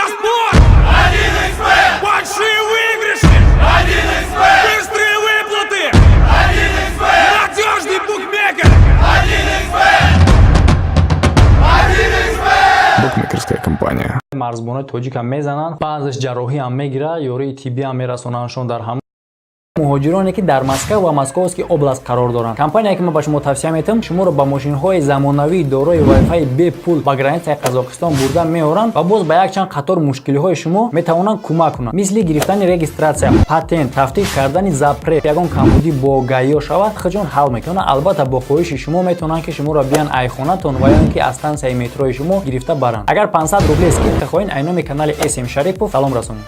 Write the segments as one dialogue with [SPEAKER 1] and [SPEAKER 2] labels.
[SPEAKER 1] на спорт!
[SPEAKER 2] 1xBet!
[SPEAKER 1] Большие выигрыши!
[SPEAKER 2] 1xBet!
[SPEAKER 1] Быстрые выплаты!
[SPEAKER 2] 1xBet!
[SPEAKER 1] Надежный букмекер!
[SPEAKER 2] 1xBet! 1xBet!
[SPEAKER 3] Букмекерская компания.
[SPEAKER 4] Марзбонои тоҷикам мезананд, баъзеш ҷарроҳӣ ҳам мегирад, ёрии тиббӣ ҳам мерасонандшон. Дар ҳам муҳоҷироне, ки дар Москва ва Московский область қарор доранд, компания, ки ман ба шумо тавсия метиҳам, шуморо ба мошинҳои замонавии дорои вайфаи бепул ба границаи Қазоқистон бурда меоранд ва боз ба якчанд қатор мушкилиҳои шумо метавонанд кӯмак кунанд, мисли гирифтани регистрация, патент, тафтиш кардани запрет. Ягон камбудӣ бо ГАИ ё шавад, худшон ҳал мекунанд. Албатта, бо хоҳиши шумо метавонанд, ки шуморо биён айхонатон ва ё ин ки аз станцияи метрои шумо гирифта баранд. Агар 500 рубле скидка хоҳед, ай номи канали СМ Шарипов салом расонед.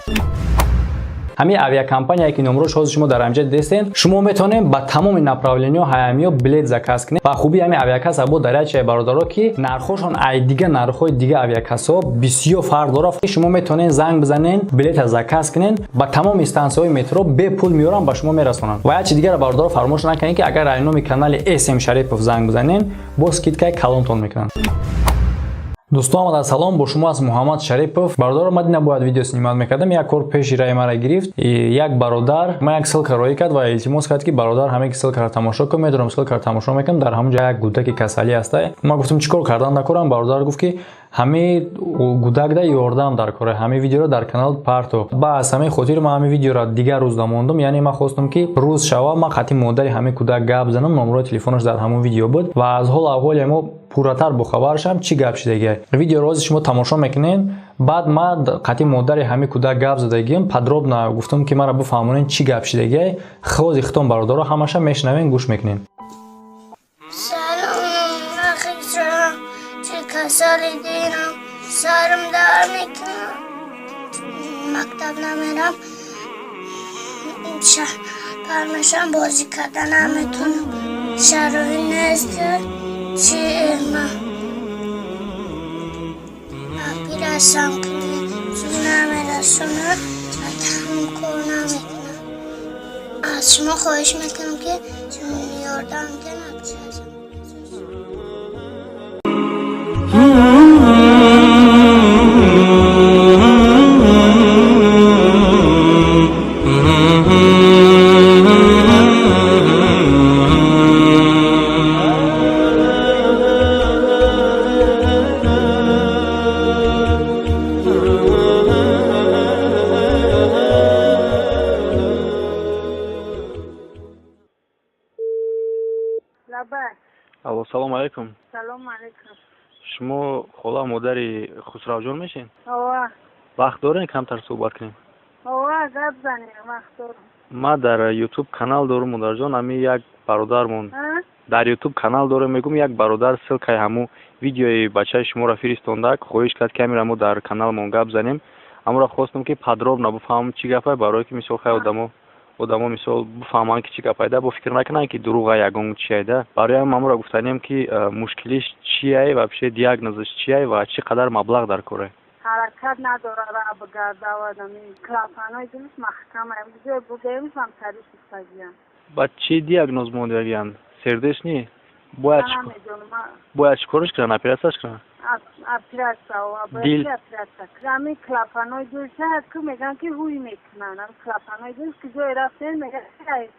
[SPEAKER 4] Ҳамин авиакомпания, ки номрош ҳозир шумо дар ҳамҷа дидестен, шумо метавонед ба тамоми направлениҳо ҳамиё билет заказ кунед. Ва хубии ҳамин авиакасса бо дар ячае, бародаро, ки нархҳошон ай дига нархҳои дига авиакассаҳо бисёр фарқ дорад. Шумо метавонед занг бизанед, билета заказ кунед, ба тамоми станцияҳои метро бепул меоранд, ба шумо мерасонанд. Ва як чи дигара, бародаро, фаромӯш накунед, ки агар ай номи канали СМ Шарипов занг бизанед, бо скидкаи калонтон мекунанд. Дӯстон, омада салом, бо шумо аст Муҳаммад Шарипов. Бародаро, ман дина бояд видео снимать мекардам, як кор пеши раи мара гирифт. Як бародар ман як ссылка роӣ кард ва илтимос кард, ки бародар, ҳаме ки ссылкаро тамошо кун. Медонам, ссылкаро тамошо мекунам, дар ҳамон ҷо як гудаки касалӣ ҳаста. Ман гуфтам, чӣ кор кардан накорам? Бародар гуфт, ки ҳамаи гудакда ёрдам дар кора, ҳамаи видеоро дар канал парто. Ба аз ҳамаи хотир ман ҳамаи видеоро дигар рӯз намондум, яъне ман хостам, ки рӯз шава, ман қати модари ҳамаи кӯдак гап занам. Номрои телефонаш дар ҳамон видео буд ва аз ҳол аҳволи мо пурратар бохабар шавам, чӣ гап шидагия. Видеоро ҳозир шумо тамошо мекунед. Баъд ман қати модари ҳамаи кӯдак гап задагиам, подробно гуфтам, ки маро бифаҳмонед, чӣ гап шидагия. Хози хитон, бародаро, ҳамаша мешунавем, гӯш мекунем.
[SPEAKER 5] Салом, нахисрам, чӣ касали дирам, сарам дард мекунам, мактаб намерам, пармешам бозӣ карда наметонам, шароит нест, чи ма пирасам кунӣ, зуд намерасонад, кор намекунам. Аз шумо хоҳиш мекунам, ки ёрдам диҳед.
[SPEAKER 6] Лабай.
[SPEAKER 7] Алло, салом алейкум.
[SPEAKER 6] Салом алейкум.
[SPEAKER 7] Шумо хола модари Хусравҷон мешед?
[SPEAKER 6] Ова.
[SPEAKER 7] Вақт дорем, камтар суҳбат кунем?
[SPEAKER 6] Ова, гап занем, вақт дорам.
[SPEAKER 7] Ман дар Ютуб канал дорум, модарҷон, ҳами як бародармон дар Ютуб канал дорем, мегӯм, як бародар ссылкаи ҳамун видеои бачаи шуморо фиристонда, хоҳиш кард, ки ҳамира мо дар каналмон гап занем. Ҳамонро хостам, ки подробно бифаҳмам, чӣ гапай, барое ки мисол хай одамо мисол бифаҳманд, ки чӣ гапайда, бо фикр накунанд, ки дурӯға, ягон чиайда. Барои ҳам ҳамонро гуфтанем, ки мушкилиш чиай, вообще диагнозаш чиай ва чӣ қадар маблағ дар коре.
[SPEAKER 6] Ҳаракат надора, ра бигарда, клапанои дилиш маҳкама, ҷой бурдаемш ҳам тариш гуфтагиян.
[SPEAKER 7] Ба чӣ диагноз мондагиянд? Сердечный? Бояд чӣ кораш кунанд, оператсияш кунанд?
[SPEAKER 6] Оператсия, бояд оператсия. Ҳамин клапанои дилша ку мегӯянд, ки ҳуй мекунанд. Ҳамин клапанои дил ки ҷое рафтем, мегӯянд,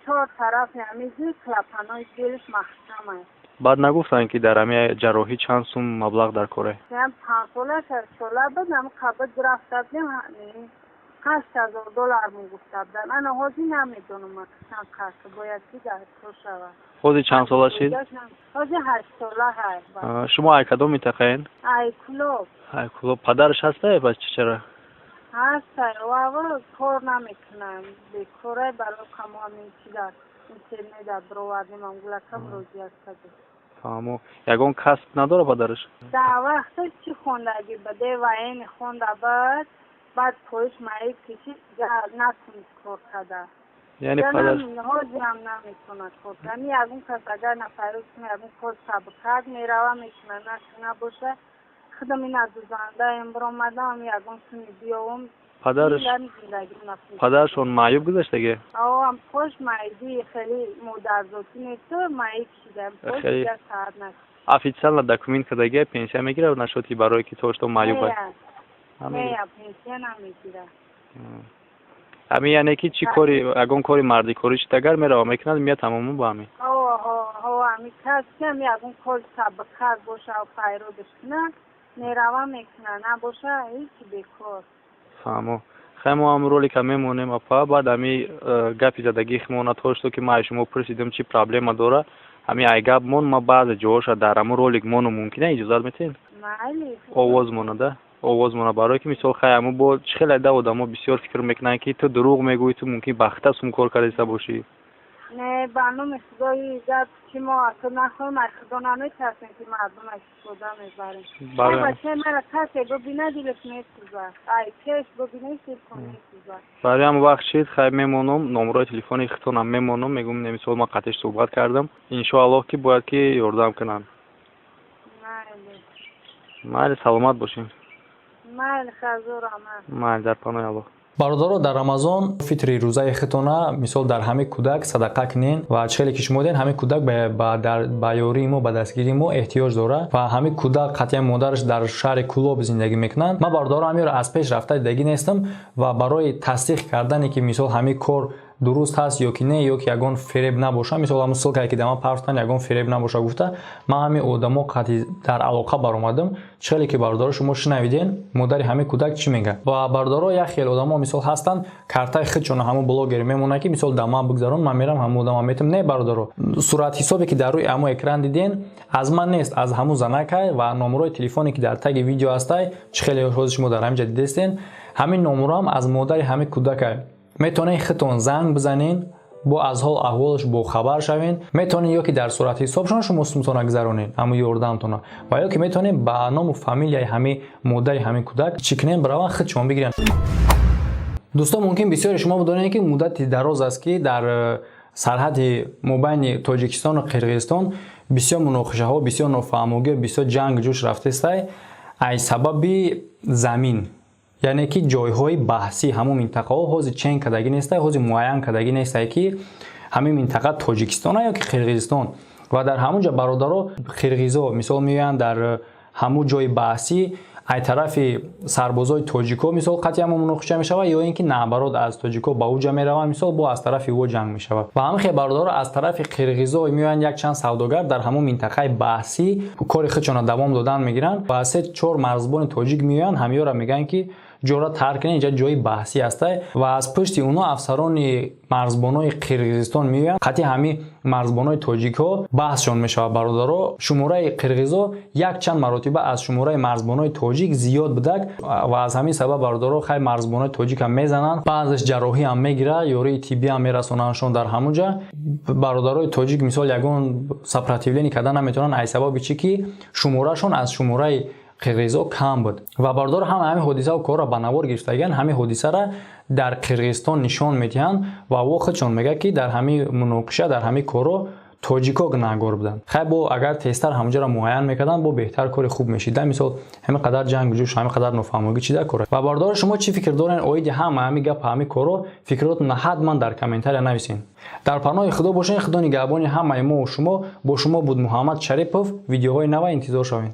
[SPEAKER 6] чор тарафи ҳамин дил, клапанои дилш маҳкама.
[SPEAKER 7] Баъд нагуфтанд, ки дар ҳамин ҷарроҳӣ чанд сум маблағ дар коре?
[SPEAKER 6] 5 сола, 6 сола буд, ҳамин қабл рафта будем, 8000 доллар мегуфта буданд. Ана ҳозир намедонам, чанд қасд бояд, ки дар кор шавад.
[SPEAKER 7] Ҳозир чанд сола шид?
[SPEAKER 6] Ҳозир 8 сола ҳаст.
[SPEAKER 7] Шумо ай кадом минтақаен?
[SPEAKER 6] Ай Кулоб.
[SPEAKER 7] Ай Кулоб. Падараш ҳастае пас чӣ, чара?
[SPEAKER 6] Ҳастай, ава кор намекунам, бекорай. Барои камо ҳамин чи дар интернет бировардем, амгулака муроҷиат кардем.
[SPEAKER 7] Фаҳмо. Ягон касб надора падараш?
[SPEAKER 6] Дар вақта чӣ хондагӣ буд, военный хонда буд, баъд поиш маиб кишид, натунист кор карда.
[SPEAKER 7] Яъне падар
[SPEAKER 6] ҳозирам наметавонад кор кунад. Ягон кас агар нафарӯз кунад, ягон кор сабукак мерава, мекунад, набоша, худам ина дузандаем, биромадам, ягон суми биёвам.
[SPEAKER 7] Падараш, падарашон маъюб гузаштаги?
[SPEAKER 6] Авам пош маиби хеле модарзотӣ несту, маиб шида, пош дигар саҳат накард.
[SPEAKER 7] Официально документ кардагия, пенсия мегирад, нашуд, ки барое ки то что маъюб аст?
[SPEAKER 6] Не, пенсия намегирад.
[SPEAKER 7] Ҳамин яъне ки чӣ кори, ягон кори мардикорӣ чита агар мерава мекунад, меяд тамому ба ҳамин.
[SPEAKER 6] Ҳо, ҳамин кас ки ҳами ягон кори сабукар боша, файродаш кунад, мерава мекунад, набоша ҳеҷ, бекор.
[SPEAKER 7] Фаҳмо. Хай, мо ҳам ролика мемонем, апа, баъд ҳами гапи задагии химона то ки ман аз шумо пурсидам, чӣ проблема дора, ҳамин ай гап мон, ма баъзе ҷоҳоша дар ҳамун ролик мону мумкина, иҷозат метиҳед?
[SPEAKER 6] Майли.
[SPEAKER 7] Овоз монада, овоз мона, барое ки мисол хай ҳамун бо чӣ хеле да одамо бисёр фикр мекунанд, ки ту дурӯғ мегӯӣ, ту мумкин бахта сум кор кардаиста бошӣ.
[SPEAKER 6] Не, ба номи Худои гап ки мо аз нахоҳем, аз Худо наметарсем, ки мардум истифода мебарем. Бачаи мара касе бибина, дилаш месӯзад, ай пеш бибина, дилкон месӯзад.
[SPEAKER 7] Барои ҳам вақт шид, хай мемонам, номрои телефони хитонам мемонам, мегӯм, мисол ман қатиш суҳбат кардам, иншоаллоҳ ки бояд ки ёрдам кунанд.
[SPEAKER 6] Майли.
[SPEAKER 7] Майли, саломат бошед.
[SPEAKER 6] Майли, хазурама.
[SPEAKER 7] Майли, дар паноҳи Аллоҳ.
[SPEAKER 4] Бародаро, дар Рамазон фитри рӯзаи хитона мисол дар ҳамин кӯдак садақа кунен. Ва чӣ хеле ки шумо диден, ҳамин кӯдак ба ёрии мо, ба дастгирии мо эҳтиёҷ дорад ва ҳамин кӯдак қатъиян модараш дар шаҳри Кӯлоб зиндагӣ мекунанд. Ман, бародаро, ҳаминро аз пеш рафта дидагӣ нестам ва барои тасдиқ кардане ки мисол ҳамин кор дуруст ҳаст ё ки не, ё ки ягон фиреб набоша, мисол ҳамун ссылка е ки дар ман партофтан ягон фиреб набоша гуфта, ман ҳамин одамо қатъи дар алоқа баромадам. Чӣ хеле ки, бародаро, шумо шунавиден, модари ҳамин кӯдак чӣ мегӯяд. Ва, бародаро, як хел одамо мисол ҳастанд, картаи худшона ҳамун блогер мемонад, ки мисол дар ман бигзарон, ман мерам ҳамун одама метам. Не, бародаро, суратҳисобе ки дар рӯи ҳамун экран диден, аз ман нест, аз ҳамун занакай. Ва номерои телефоне ки дар таги видео ҳастай, чӣ хеле ҳозир шумо дар ҳамин ҷа дидестен, ҳамин номероам аз модари ҳамин кӯдакай. Метавонед худтон занг бизанен, бо аз ҳол аҳволаш бохабар шавен. Метавонед ё ки дар суратҳисобшон шумо сумтона гузаронед ҳамун ёрдамтона, ва ё ки метавонед ба ному фамилияи ҳамин модари ҳамин кӯдак чӣ кунен, бираванд худшон бигиранд. Дӯстон, мумкин бисёре шумо бидонед, ки муддати дароз аст, ки дар сарҳади мобайни Тоҷикистону Қирғизистон бисёр муноқишаҳо, бисёр нофаҳмогиҳо, бисёр ҷанг ҷӯш рафтестай ай сабаби замин, яъне ки ҷойҳои баҳсӣ. Ҳамун минтақаҳо ҳозир чен кардагӣ нестай, ҳозир муайян кардагӣ нестай, ки ҳамин минтақа Тоҷикистона ё ки Қирғизистон. Ва дар ҳамун ҷо, бародаро, қирғизо мисол меоянд дар ҳамун ҷои баҳсӣ, ай тарафи сарбозои тоҷико мисол қатъи ҳамон муноқиша мешавад, ё ин ки наоборот, аз тоҷико ба уҷа мераванд, мисол бо аз тарафи ӯ ҷанг мешавад. Ва ҳамин хел, бародаро, аз тарафи қирғизо меоянд, якчанд савдогар дар ҳамон минтақаи баҳсӣ кори худшонро давом додан мегиранд ва се чор марзбони тоҷик меоянд, ҳамёра мегӯянд, ки ҷора тарк кунед, инҷа ҷои баҳсӣ ҳастай. Ва аз пушти онҳо афсарони марзбонои Қирғизистон меоянд, қатъи ҳамин марзбонои тоҷикҳо баҳсшон мешавад. Бародаро, шумораи қирғизо якчанд маротиба аз шумораи марзбонои тоҷик зиёд будак ва аз ҳамин сабаб, бародаро, хай марзбонои тоҷикам мезананд, баъзеш ҷарроҳӣ ҳам мегирад, ёрии тиббӣ ҳам мерасонандшон. Дар ҳамун ҷа бародарои тоҷик мисол ягон сопротивление кардан наметавонанд, аз сабаби чӣ ки шуморашон аз шумораи қирғизо кам буд. Ва, бародаро, ҳама ҳамин ҳодисаву корро ба навор гирифтагианд, ҳамин ҳодисара дар Қирғизистон нишон медиҳанд ва во худшон мегӯяд, ки дар ҳамин муноқиша, дар ҳамин корро тоҷико гунаҳгор буданд. Хай, бо агар тезтар ҳамонҷоро муайян мекарданд, бо беҳтар кори хуб мешид. Мисол ҳамин қадар ҷангу ҷӯш, ҳамин қадар нофаҳмогӣ чӣ дар кора? Ва, бародаро, шумо чӣ фикр доред оиди ҳама ҳамин гап, ҳамин корро? Фикротонро ҳатман дар комментария нависед. Дар паноҳи Худо бошед, Худо нигаҳбони ҳамаи мову шумо. Бо шумо буд Муҳаммад Шарипов. Видеоҳои нава интизор шавед.